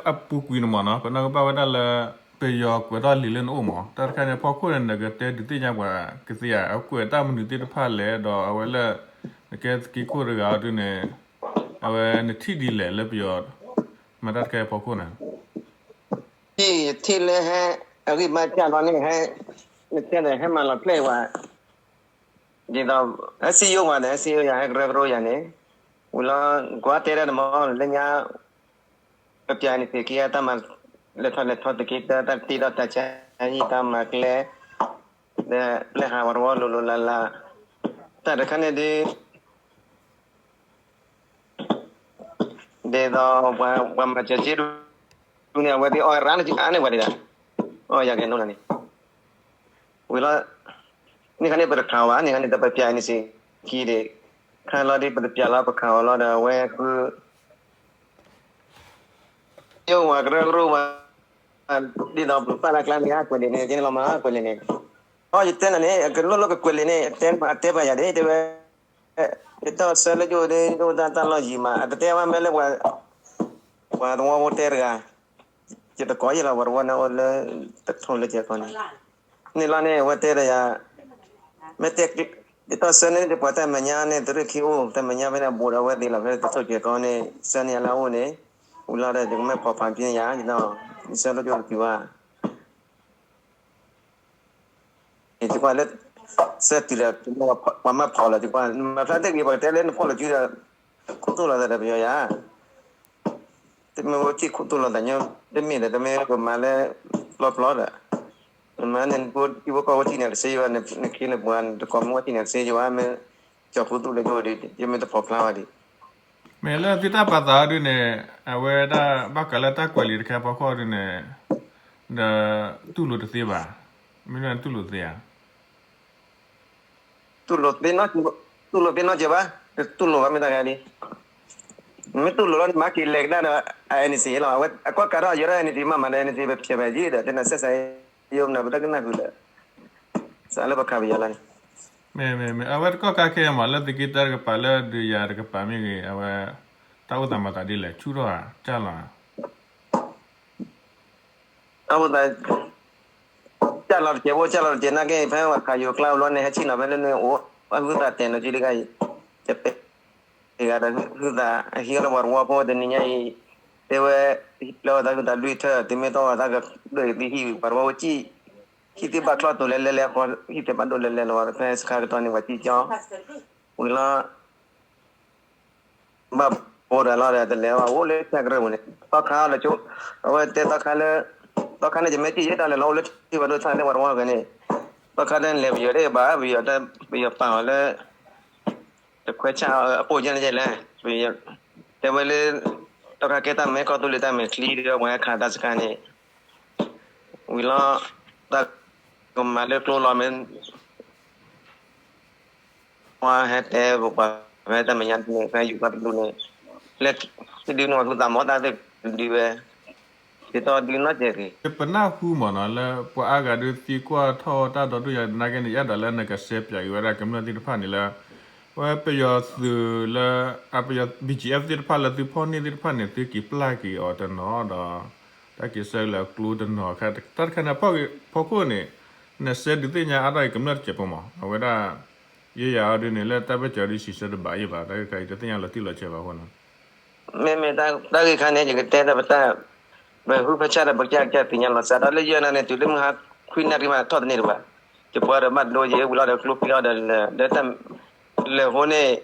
အပူၤကွံာ်န့ၣ်မ့ၢ်နီၤ ပနီၣ်ကဘၣ်ဝဲဒၣ်လၢ ပယီၤကွဲးထီၣ်လံာ်လၢနအိၣ်မး တၢ်တခါန့ၣ် ဖီခိၣ်န့ၣ် နကတဲဒုးသ့ၣ်ညါပှၤကသ့ဧါ အကွဲးတၢ်မနုၤသ့ၣ်တဖၣ်လဲၣ် ဒီးအဝဲလၢ နကဲသုးက့ခိၣ်တဂၤအီၤဒုန့ၣ် အဝဲနထံၣ်ဒ်လဲၣ်လၢပယီၤ မၤတၢ်တခါအံၤဖီခိၣ်န့ၣ် ယထံၣ်လၢဟဲ အဂံၢ်ဘါစၢ်လီၤန့ၣ် ဟဲ နတဲဒီးဟဲမၤလီၤဖျဲၣ်ဝဲ ဒ်သိး ဟဲစံယိၣ်ဝဲဒီး ဟဲစံယိၣ်ယၤ ဟဲကရၢကရိယၤန့ၣ် ဝံၤလီၤ ကွၢ်တဲဒၣ်တမီၤလၢညါ ပပျဲန့ၣ် သုးက့တၢ်မၤ လဲၤထီၣ်လဲၤထီသုးက့တၢ် တၢ်တ့ထီၣ်တၢ်ဆါဟံၣ် တၢ်မၤကျဲ ဒီးပျဲဟးဝဲတဝီလိၤလိၤလၢ်လၢ် တၢ်တခါန့ၣ်ဒ် ဒ်သိးပှၤမၤစၢၤစ့ဒူန့ၣ် အဝဲသ့ၣ်အီၣ်ရၣ်န့ၣ် အါန့ၢ်ပှၤဒံးဒၣ် အီၣ်ယၤကဲနိလၢန့ၣ် ဝံၤလီၤ န့ၣ်ခါန့ၣ် ပတခးအီၤဘၣ် န့ၣ်ခါန့ၣ် တပပျဲန့ၣ်စ့ၢ်ကီးဒံး ခါလီၤဒ်ပတပျဲလီၤ ပခးအီၤလီၤဒီး အဝဲဃု ယိၣ်ဝဲကရၢကရိဝဲ ဒ်သိးပပာ်လၢကျါန့ၣ် အကွဲးလံာ်န့ၣ် ကဲန့ၣ်လီၤမး ကွဲးလံာ်န့ၣ် အီ ယတဲနၤန့ၣ် အကလိၣ်လိၣ်ကကွဲးလံာ်န့ၣ် အတဲပာ်ယၤဒ် တဲဝဲ ယတီၢ်ဆၢလၢယိၣ်ဒ် ယအိၣ်တၢ်တၢ်လီၢ်ယံၤမး အတတဲဝဲမ့ၢ်လၢ ပှၤသဝီဖိတဲတဂၤ ယတကိးယဲလီၤ ပှၤတဝီန့ၣ်အိၣ်လၢ တထိလၢကဲကီန့ၣ် န့ၣ်လီၤန့ၣ် အဝဲတဲဒီးယၤ မ့ၢ်တဲ ယတီၢ်ဆၢန့ၣ် ပှၤတၢ်မဲာ်ညါန့ၣ် တရ့ၣ်ခံအိၣ် တၢ်မဲာ်ညါဖဲန့ၣ် အဘူးဒီးအဝဲသ့ၣ်လီၤ ဖဲတထိကဲကီန့ၣ် ဆၢန့ၢ်ယၤလၢအအိၣ်န့ၣ် ဝံၤလီၤဒီး ယကမ့ၢ်ဖီၣ်ဖးပျဲယၤ ယဆၢလၢယိၣ်တတုၤဘၣ် ယကွၢ်လၢ ဆၢတုၤဒီး ပှၤမၢဖီၣ်လီၤ ယကွၢ် မၤဖျါတ့ၢ်ဂ့ၤ ပှၤကတဲလၢနဖီၣ်လီၤစုဒီး ခိၣ်သိၣ်လီၤသးဒီးပယီၤယၤ တမ့ၢ်ဝဲထံၣ်ခိၣ်သိၣ်လီၤသးညီ တမ့ၢ်ဒီး တမ့ၢ်ပမၤလၢ ပျီပျီဒီး နမၤန့ၣ် နဖိထံဖိကီၢ်ဖိထံၣ်န့ၣ်တစ့ယွၤ နခ့နပှၤ နတကိးမ့ၢ်ဝဲထံၣ်န့ၣ်တစ့ယွၤ မ့ၢ်ကၠီၤခိၣ်သိၣ်လၢယိၣ်ဒီး ယမ့ၢ်တဖီၣ်ဖျါဝဲဒံး မ့ၢ်လၢသုတၢ်ပာ်သးအီၤဒုန့ၣ် အဝဲဒၣ်ဘၣ်ဃးလၢတၢ်ကွဲးလံာ်တခါဖီခိၣ်ဒုန့ၣ် ဒီးတူၢ်လိာ်တသ့ဘၣ်. မ့ၢ်လၢတူၢ်လိာ်သ့ဧါ. တူၢ်လိာ်သ့နီတစဲး, တူၢ်လိာ်သ့နီတစဲးဘၣ်, တတူၢ်လိာ်ဘၣ်မ့ၢ်တၢ်ဂ့ၤလံ. မ့ၢ်တူၢ်လိာ်လီၤန့ၣ် မၤက့ၤလဲၤကဒါဒီး NCA လီၤ. အဝဲအကွၢ်ကးထီၣ်ယဲဒၣ် NCA မ့ၢ်မၤဒီး NCA ပဖျဲးဘၣ်ယံၤဒီး တနၤစဲစး ယိမနၤပတၢ်ကနၣ်ဃုာ်ဒီး စးလၢပခးပယီၤလီၤန့ၣ် မ့ၢ် မ့ၢ် မ့ၢ် အဝဲတကီၢ်ခါခဲအံၤမး လၢသုးက့တၢ်တကပၤလၢဒုးယၤတကပၤမ့ၢ်ဂ့ၤ အဝဲ တၢ်အိၣ်သးမၤသးဒ်လဲၣ် ဆူၣ်ထီၣ်ဧါ ကၢ်လီၤဧါ. တၢ်အိၣ်သး ကၢ်လီၤတကဲးဖိ ကၢ်လီၤတကဲးနာ်က့ ဖဲပှၤခးယိၤကျါဘျီန့ၣ် ဟဲဆ့ၣ်နီၤဖဲလၢန့ၣ်အိၣ် အဟုသးတဲာ်နီၤကံတဂၤအံၤ တပဲ တဂၤဒီးဟုသး အဟံးအီၤလၢပှၤတဝီဖိတနံၤညါအံၤ တဲဝဲ လၢအသးဟုသးလွံၢ်ထၢၣ် သုမ့ၢ်တီၢ်အသးကဒိၣ်အံၤသုဟံၣ် ပှၤတဝီဖိစံၣ် ဟံၣ်သုဘၣ်ချီၣ်တိၤလဲၤလဲၤလဲၤ ဟံၣ်သုဘၣ်ဒိၣ်လဲၤလဲၤလီၤ ဖဲစခါကတီၢ်န့ၣ် ပှၤစံၣ်ကၠီ ဝံၤလီၤ ဘၣ်ဘိဒီးလီၤဒီး တလဲၤဘၣ်အိၣ်လၢတၢ်ကရၢပူၤန့ၣ် သီခါအီၤလၢကၠိ အဝဲတဲသီခါလၢ သီခါန့ၣ် ယမ့ၢ်စံၣ်ယဲတၢ်လဲၤလီၤအိၣ်လၢထံၣ်ဘၣ်ဒိၣ်ဆၣ်လၢပှၤတဝီဂၤန့ၣ် သီခါတၢ်လဲၤပယီၤတဘၣ် ပယီၤ ပယီၤပာ်အီၤလၢ တခွဲးဆၣ်အပိၢ်ယဲန့ၣ်လဲၣ် တဲဝဲလၢ သီခါကဲတၢ်မဲာ်ကီၢ်သူလ့ၤတၢ်မဲာ်ချံဒီး ပှၤဟဲခးတၢ်စခါန့ၣ် ဝံၤလီၤ တၢ်ကမၤလၢကျိလီၤမ့ၢ် ပှၤဟဲတဲပှၤဖဲတၢ်မဲာ်ညါန့ၣ် ဖဲယူၤကီၢ်တဒူၣ်န့ၣ် လၢ တဒုန့ၣ် ပှၤဟုသးမီၢ်တၢ်သ့ၣ်ဒုဝဲ ဒ်သိးဒုနီၢ်ကဲးဂ့ၤ ပနၢ်ဟူမးနီၤ လၢပှၤအါဂၤဒုးသံကွၢ်ထီၣ်တၢ်ဒီဒိၣ်ယၤနာ်က့န့ၣ် ယအဲၣ်ဒိးလၢနကစဲးပၠးက့ၤဝဲဒၣ်ကမျၢၢ်သ့ၣ်တဖၣ်န့ၣ်လၢ ဝဲပယီၤသုးလၢ အပယီၤ BGF သ့ၣ်တဖၣ်လၢသုဖီၣ်န့ၢ်သ့ၣ်တဖၣ်န့ၣ် သုက့ၤပျၢ်က့ၤအီၤတနီၤဒီး တၢ်က့ၤဆၢလၢကျိတနီၤခါ တၢ်တခါန့ၣ် ဖီခိၣ်န့ၣ် နစဲဒုးသ့ၣ်ညါအါထီၣ်အံၤကမျၢၢ်တစဲးဖိမး အဝဲဒၣ် ယဲယၤအီၤဒုန့ၣ် လၢတၢ်ဘၣ်စၢၤဒုးစံးဆၢတဘၣ်ယဲဘၣ် တၢ်ဂ့ၢ်ခါအံၤတသ့ၣ်ညါလီၤတံၢ်လီၤဆဲးဘၣ်အဃိန့ၣ် မ့မ့ၢ်တၢ်ဂ့ၢ်ခါန့ၣ် ယကတဲဒီးပတၢ် ပဟုဖဲဆၣ်ဒီးပကစၢ်ကစၢ်သ့ၣ်ညါလီၤစးဒီးလၢယဲနာ်န့ၣ် တုၤလၢမုၢ်ဟါခွံနၣ်ရံၣ်မးထီၣ်တန့ၢ်တဘၣ် ယပှၤဒီးဘၣ်ဒိယဲဝံၤလီၤဒီးကျိဖံးအီၤဒီးလၢ လၢတၢ် လၢအဃိန့ၣ် ယပှၤဒုးနီၢ်န့ၣ်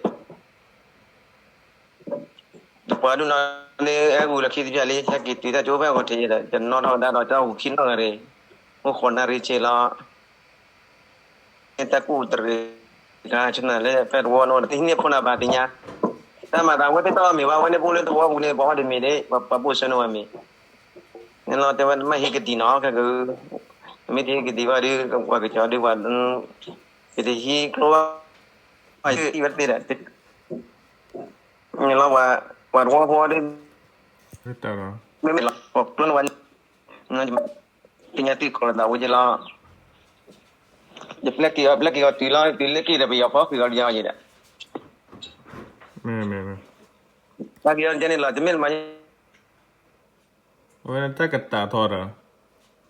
အဲၣ်ဂူၤလၢခံတဖၣ်လံ ဟဲက့ၤတုၤတၢ်ကၠိဖဲအဂီၢ်ထံးဒီး ယနီၢ်ထီၣ်ဝဲဒၣ်ဒီးတၢ်ဂူၤခံနီၢ်ဂၤရံၣ် အိၣ်ဃိးနၣ်ရံၣ်ဆ့လီၤ တၢ်ကူၣ်တရံး ခါဆနၢၣ်လၢဖဲတဝီနီၢ် တဟံးန့ၢ်ဖိနၢ်ဘၣ်သ့ၣ်ညါ တၢ်မၤသးဝဲသ့ၣ်တၢ်အီၣ်မ့ၤဘၣ် ဝဲန့ၣ်ပအိၣ်လၢတဝီပူၤန့ၣ် ပှၤအီၣ်တမ့ၤန့ၣ် ပှၤဘိၣ်ဆၢန့ၢ်ဝဲမ့ၤ န့ၣ်လီၤတဲဝဲမ့ၢ်ဟံးကဒံနီၤ ခဲက မ့ၢ်တဟံးကဒံဘၣ်ဒီး ပှၤကစီၤဒုးပှၤ ယတဟံးကျိဘၣ် ယတဟံးဝဲသ့ဒီး န့ၣ်လီၤ ပှၤတဝီဖိဒီး မ့မ့ၢ်လီၤ ပှၤကျိန့ၢ်ဝဲ သ့ၣ်ညါတံၢ်ကီၤလီၤသးဝဲက့လီၤ ယပျဲက့ၤအီၤ ပျဲက့ၤအီၤတုၤလီၤ တုၤလၢက့ၤဒီးပယီၤဖီၣ်ဃံးအီၤလံယၤဒီး တၢ်က့ၤအီၤကဲန့ၣ်လီၤ တမ့ၢ်လၢမၤ ယ ဝဲတၢ်ကတးထီဒီး,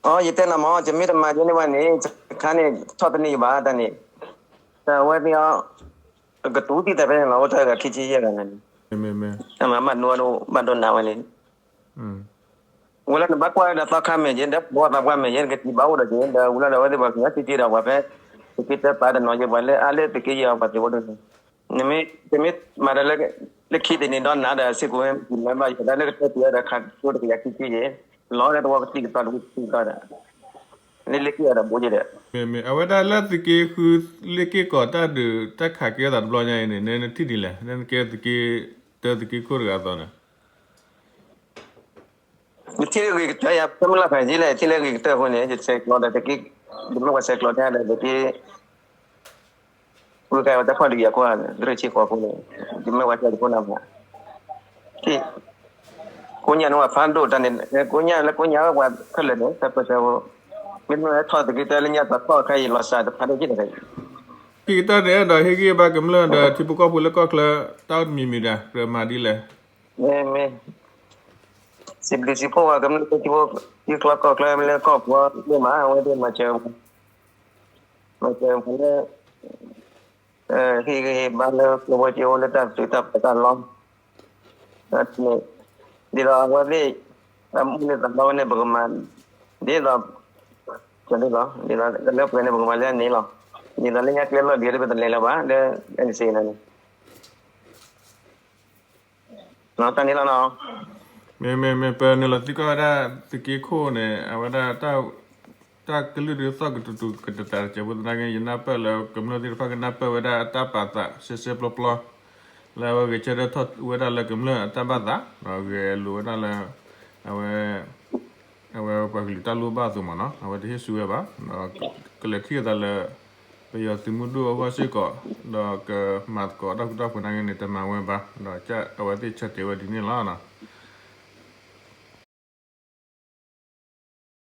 အိ ယတဲနၤမ့ၢ် ယမ့ၢ်တမၤဒ်န့ၣ်ဘၣ်န့ၣ် ယခါန့ၣ် ထီၣ်တန့ၢ်ယဘၣ်တၢ်န့ၣ်, တၢ်အဝဲသ့ၣ်အီၤ ကတူၢ်သံသးဖဲန့ၣ်လီၤ အိၣ်တၢ်ဂၤခံဆံယဲၢ်ဂၤန့ၣ်, တၢ်မၤဘၣ်ဒိဘၣ်ဒိနးဝဲန့ၣ် ဝဲလၢနဘၣ်ကွၢ်ဒီးသီခါမဲာ်ယဲ ဒီးပှၤသးပှၢ်မဲာ်ယဲ နကစံးဘၣ်အိၣ်ဒီးက့ၤ ဒီးဝံၤလီၤဒီးအဝဲသ့ၣ်ပှၤကညီသံသ့ဒီး ပှၤဖဲ သုးက့တၢ်ပာ်တနီၤယဲ ပှၤလၢအါလၢသုးက့ယဲအီၤ ပှၤသ့ၣ်ဝဲဒၣ်န့ၣ်, နမ့ၢ်တမ့ၢ်မၤဒီး လၢခံတနံၤဒီးနၤဒီး စ့ၢ်ကီးဝဲ မၤဘၣ်ယဲဒၣ်လၢကတၢၢ်ပူၤဒီး ခးကၠိတကယၤခံဆံယဲ လီၤဒီးတဝီကသံၣ်ကသီတဝီကသံၣ်ကသီဒီး လၢလ့ၣ်က့ၣ်အီၤဒီးဘိယဲဒီး မ့ၢ်အဝဲဒၣ်လၢသုးက့ဃုလ့ၣ်က့ၣ်ကီးတၢ်ဒုးတၢ်ခးကဲအသးတဘျီညါအံၤန့ၣ် နထံၣ်ဒ်လဲၣ် နကဲသုးက့တၢသုးက့ခိၣ်တဂၤအသိးန့ၣ် ယထံၣ်လၢဂ့ၤကတၢၢ်ယၤ ဖဲမုၢ်လၢ်ဖးယံၤလဲၣ် ယထံၣ်လၢဂ့ၤကတၢၢ်အဃိန့ၣ် ယဆဲးကျိးဒီးသုးက့ ယမ့ၢ်ပှၤဆဲးကျိးတၢ်ဒီးသုးက့ ဃုခါဝဲတၢ်ဖီၣ်ဒုးယၤခိၣ် သရ့ၣ်ဆံဃိးအဃိန့ၣ် ယမ့ၢ်ပှၤဆဲးကျိးတခိၣ်နၤမး ကိးညါန့ၣ်ပှၤဖးဒိၣ်တၢ်န့ၣ် ကိးညါလၢကိးညါဝဲပှၤခဲလၢာ်န့ၣ် တၢ်ပၢၢ်ဆၢဖိ မ့တမ့ၢ်ထီၣ်သုးက့တၢ်လၢညါသးထီၣ်ခဲအံၤလီၤစၢ်တဖးဒိၣ်က့ၣ်တခါအံၤ ခံကတၢၢ်န့ၣ် အဲၣ်ဒိးဟ့ၣ်ဂံၢ်ဘါကမျၢၢ်ဒီးထံဖိကီၢ်ဖိလၢကီၢ်ချၢ တၢ်အိၣ်တမံၤမံၤဒီး ကြၢးမၤဒ်လဲၣ် မ့ၢ် မ့ၢ် စံးဘျုးစံးဖှိၣ်ပှၤကမျၢၢ်ထံဖိကီၢ်ဖိလၢကီၢ်ချၢမး အဝဲသ့ၣ်မၤစၢၤ မၤစၢၤပှၤလၢ ဟ့ၣ်ဂံၢ်ဟ့ၣ်ဘါလၢကျိဖိစ့အိၣ်လၢတၢ်ပတုာ်တၢ်ပာ်တၢ်လီ န့ၣ် ဒ်သိးအဝဲသ့ၣ် အမုၢ်န့ၢ်သးလီဝဲန့ၣ် ပကမၤ ဒ်သိး ဒ်သိး ဒ်သိးလၢပှဲၤန့ၣ် ပကမၤလၢအန့ၣ်လီၤ. ဒ်သိးလၢညါကျဲလီၢ်လံၤဒီး ပတလဲၤလၢၤဘၣ် လၢ အဲၣ်အံၣ်စံၣ် န့ၣ် တၢ်န့ၣ်လီၤနီၤ. မ့မ့မ့ၢ်ပနုာ်လီၤသံကွၢ်ဝဲဒၣ်သုးက့ခိၣ်န့ၣ် အဝဲဒၣ် တၢ်ကလုၢ်ဒုးသီၣ်ကတုၤတုၤကတတးတစဲးဖိသနာ်က့ ယနၢ်ပၢၢ်လၢကမျၢၢ်သ့ၣ်တဖၣ်ကနၢ်ပၢၢ်ဝဲဒၣ်အတၢ်ပာ်သးစဲစဲပျီပျီ လၢအဝဲဂဲၤဆၢထၢၣ်ထီၣ်ဝဲဒၣ်လၢကမျၢၢ်အတၢ်ဘၣ်သး ဒီးဂဲၤလိာ်ဝဲဒၣ်လၢ အဝဲ အဝဲပှၤကလုာ်တၢ်လိၣ်ဘၣ်အသိးမးနီၤ အဝဲတဟ့ၣ်ဆူၣ်ဝဲဘၣ် ဒီးကလဲၤထံၣ်အသးလၢ ပယီၤသုးမုၢ်ဒိၣ်အဂီၢ်စ့ၢ်ကီး ဒီးကမၤသကိးတၢ်ဃူတၢ်ဖိးသနာ်က့န့ၣ် တမၤဝဲဘၣ် ဒီးအဝဲသ့ၣ်ဆၢတဲာ်ဝဲဒ်န့ၣ်လီၤ.